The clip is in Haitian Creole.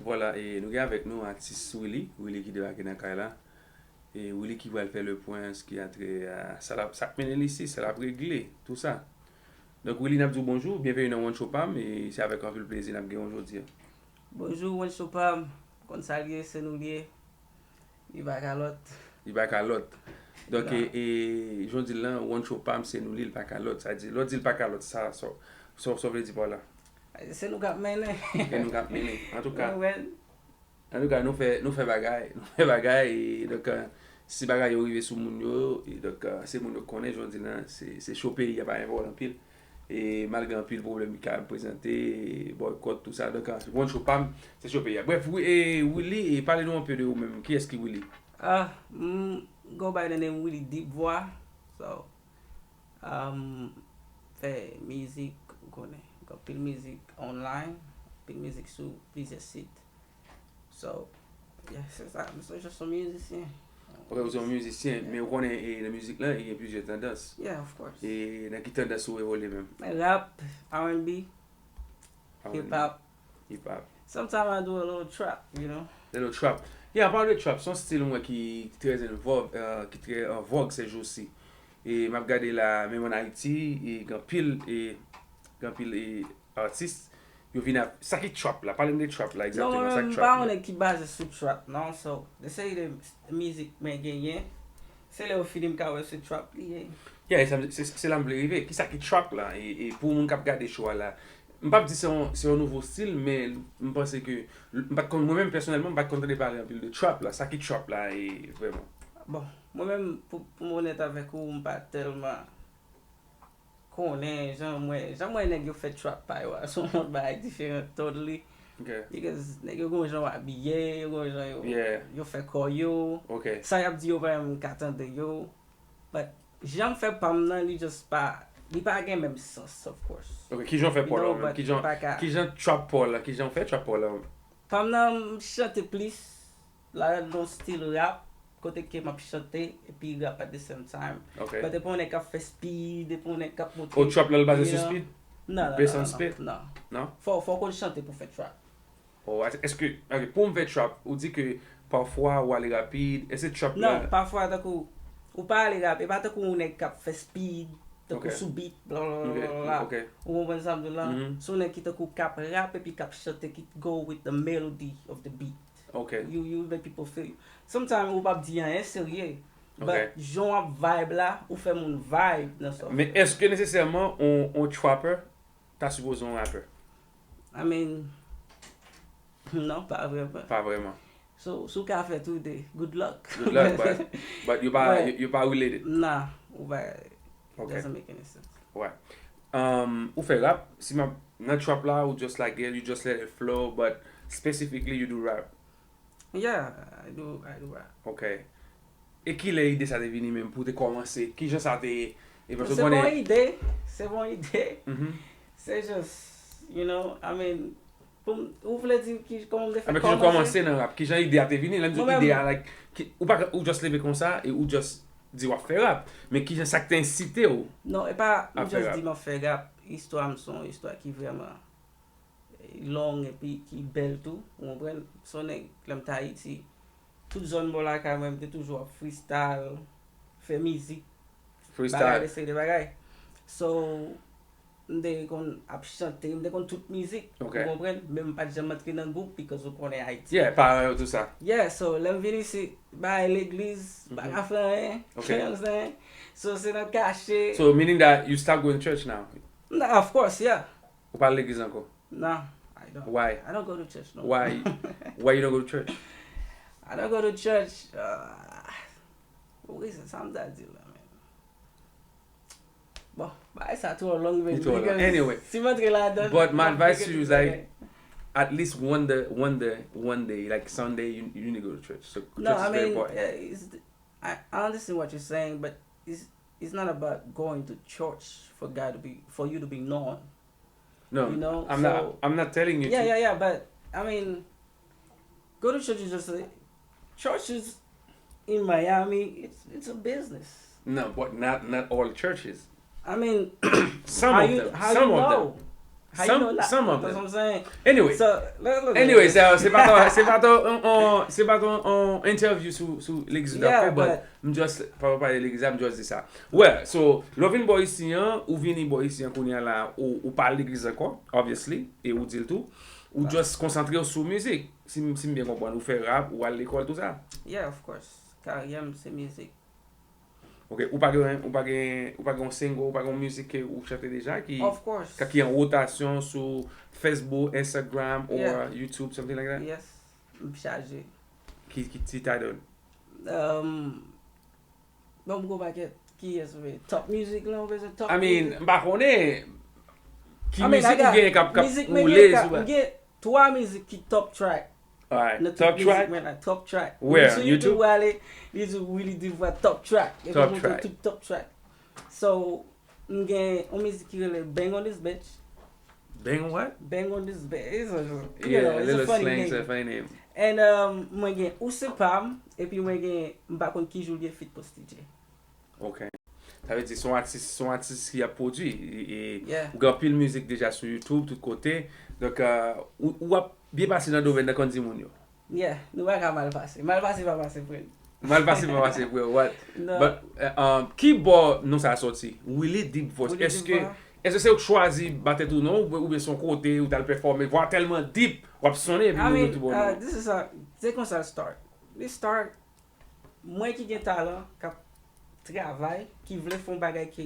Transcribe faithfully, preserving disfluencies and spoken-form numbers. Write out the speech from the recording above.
Vwala, e nou gen avèk nou atis Willy, Willy ki debake nan kay la. E Willy ki pral fè le pwen an ce qui a trait à sa l ap, sa k mennen l isi, sa l ap regle, tou sa. Donk Willy, n ap di w bonjou, byenveni nan One Show pa m, e se avèk anpil plezi n ap gen w jodi a. Bonjou, One Show pa m, konn sa l ye, se nou l ye. Li pa ka lòt. Li pa ka lòt. Donk, e, e, jan w di l lan, One Show pa m, se nou li, li pa ka lòt. Sa di, lè w di l pa ka lòt, sa, sa, sa, sa w vle di pa w la? Se nou k ap mennen. Se nou k ap mennen. Antouka, antouka, nou fè, nou fè bagay. Nou fè bagay, e donk, e, si bagay yo rive sou moun yo, e donk, e, se moun yo k konnen, jan w di l lan, se, se cho peyi a pa enpòtan anpil. E malgre anpil pwoblèm ki ka prezante, bòykòt, tou sa. Donk, e, One Show pa m, se cho peyi a. Brèf, wi, e, Willy, e pale nou anpe de ou menm. Kiyès ki Willy? Ah, m go by the name Willy Deep Voix. So, um, fè mizik, ou konnen, anpil mizik online, anpil mizik sou plizyè sit. So, yeah, se sa, m se just yon mizisyen. Ok, ou se yon mizisyen, men ou konnen, e, nan mizik lan, e gen plizyè tandans. Yeah, of course. E nan ki tandans ou evolye menm? Rap, R and B, hip hop. Hip hop. Sometimes I do a little trap, you know. Little trap. Yeah, an palan de trap, se yon stil mwen ki trè an vòg, e, ki trè an vòg ces jours-ci. E m ap gade la, menm an Ayiti, e gen anpil, e gen anpil, e atis, yo vin ap, sa ki trap la? Pale m de trap la, egzakteman, sa ki trap la? Mwen menm, m pa yon nèg ki baze sou trap, non, so, de seri de mizik mwen genyen, se lè yo fini m ka wè se trap li ye. Yeah, e sa m, se, se la m vle rive. Kisa ki trap la? E, e pou moun k ap gade show a la, m p ap di se yon, se yon nouvo stil, men m panse ke, m pa t konn, mwen menm pèsonèlman, m pa t konn tande pale anpil de trap la. Sa ki trap la, e vrèman? Bon, mwen menm, pou, pou m onèt avèk ou, m pa tèlman konnen jan mwen, jan mwen nèg yo fè trap pa yo a, se yon lòt bagay diferan totally. Ok. Because nèg yo gon jan yo abiye, yo gon jan yo, yeah, yo fè kò yo. Ok. Sa y ap di yo pa menm ka tande yo. But jan m fè pa m nan, li just pa, li pa gen menm sans, of course. Ok, kijan w fè pa w la, ou menm? Kijan, kijan trap pa w la, kijan w fè trap pa w la? Pa m nan, m chante plis, ladan yon stil rap, kote ke m ap chante epi rap at the same time. Ok. But e pa yon nèg k ap fè speed, e pa yon nèg k ap monte. O, trap la, l baze sou speed? Non, non, non, non, non. Fò, fò w konn chante pou fè trap. Oh, èske, ok, pou m fè trap, ou di ke pafwa ou ale rapid, èske trap la? Non, pafwa tankou, ou pa ale rapid, e pa tankou yon nèg k ap fè speed, tankou sou beat, bla, bla, bla, bla, bla. Ou konprann sa m di w la? Se yon nèg ki tankou k ap rap epi k ap chante, ki go with the melody of the beat. Ok. You, you make people feel you. Sometimes ou p ap di anyen serye, but jan w ap vibe la, ou fè moun vibe nan sa w fè. Men èske nesesèman on, on trapper ta sipoze yon rapè? I mean, non, pa vrèman. Pa vrèman. So, si w ka fè tou de, good luck. Good luck, but, but yo pa, yo, yo pa related. Nah, ou pa, it doesn't make any sense. Ouais. Um, ou fè rap, si m ap, nan trap la, ou just like it, you just let it flow, but specifically you do rap. Yeah, I do, I do rap. Ok. E kilè ide sa te vini menm pou w te kòmanse? Kijan sa te ye? E paske w konnen. Se pa yon ide, se pa yon ide. Se just, you know, I mean, pou m, ou vle di ki, kòman m te fè kòmanse? Kijan w kòmanse nan rap? Kijan ide a te vini? Lè m di ide a, like, ki, ou pa, ou just leve konsa e ou just di w ap fè rap. Men kijan sa k te ensite w ap fè rap? Non, e pa m just di m ap fè rap. Istwa m se yon istwa ki vrèman long epi ki bèl tou, ou konprann? Se yon nèg, lè m t Ayiti, tout zòn bò lakay mwen, m te toujou ap freestyle, fè mizik, bagay, de seri de bagay. So, m te konn ap chante, m te konn tout mizik, ou konprann? Men m pa t janm antre nan gwoup, because ou konnen Ayiti. Yeah, paran yo, tou sa. Yeah, so, lè m vin isit, bay legliz, pa ka fè anyen, you know what I'm saying? So, se nan kache. So, meaning that you stop going to church now? Nah, of course, yeah. Ou pa al legliz ankò? No, I don't. Why? I don't go to church no more. Why? Why you don't go to church? I don't go to church. Uh, reason, sa m ta di la, man. Bon, bagay sa twò long, man. Li twò long. Anyway, si m antre ladan, but my advice to you is, like, at least one day, one day, one day, like, Sunday, you, you need to go to church. So, no, church is very important. I mean, uh, it's, I, I understand what you're saying, but it's, it's not about going to church for God to be, for you to be known. No, you know, I'm not, I'm not telling you to. Yeah, yeah, yeah, but, I mean, go to church is just a, churches in Miami, it's, it's a business. No, but not, not all churches. I mean, some of them, some of them. How you know that? Some of them. That's what I'm saying. Anyway. So, look, look, Anyway, look. Se se pa ton, se pa ton, on, on, se pa ton on interview sou, sou legliz ou t ap Yeah, fè, but but- m just, pa pale legliz la, m just di sa. Well, so, lè w vin bò isi an, ou vini bò isi an kounye a la, ou, ou pa al legliz ankò, obviously, e ou di l tou. Ou just konsantre w sou mizik. Si, m- si m byen konprann, ou fè rap, ou al lekòl, tout sa. Yeah, of course. Karyè m se mizik. Ok, ou pa gen, ou pa gen, ou pa gen yon single, ou pa gen yon mizik ke ou chante deja ki, Of course. ka- ki an wotasyon sou Facebook, Instagram, or Yeah. YouTube, something like that? Yes. M chaje. Ki, ki ti title? Um, bon, m gwo pakèt. Ki yes, we? Top music la, ou bezwen top I mean, music? M pa konnen ki I mean, mizik I got ou gen k ap, k ap mizik, men woule gen, sou gen twa mizik ki top track. Alright, Nan tout top mizik track? Mwen la, top track. Where? Sou YouTube? YouTube, ale, li di Willy Divoire top track. E Top pou montre track. Tout top track. So, m gen yon mizik ki rele Bang on this bitch. Bang what? Bang on this bitch. It's a, you Yeah, know, it's a little funny slang, name. It's a funny name. And um, mwen gen Ou se pa m, epi mwen gen M pa konn ki jou l ye feat Posti J. Ok. Sa vle di, se yon atis, se yon atis ki ap pwodui. E, e Yeah. Ou gen anpil mizik deja sou YouTube, tout kote. Donk, euh, ou, ou ap byen pase nan domèn nan konn di moun yo. Yeah, nou pa ka mal pase. Mal pase pa pase frè m. Mal pase pa pase, frè, what? Non. But, euh, um, ki bò non sa a soti? Willy Deep Voice. Willy Èske, Divoire. Èske se ou k chwazi batè tou non? Oubyen, oubyen se yon kote ou t al pèfòme, vwa tèlman deep, w ap sonnen epi I moun yo mean, tou bò uh, non? This is a, se konsa l start. Li start, mwen ki gen talan, k ap travay, ki vle fè yon bagay ke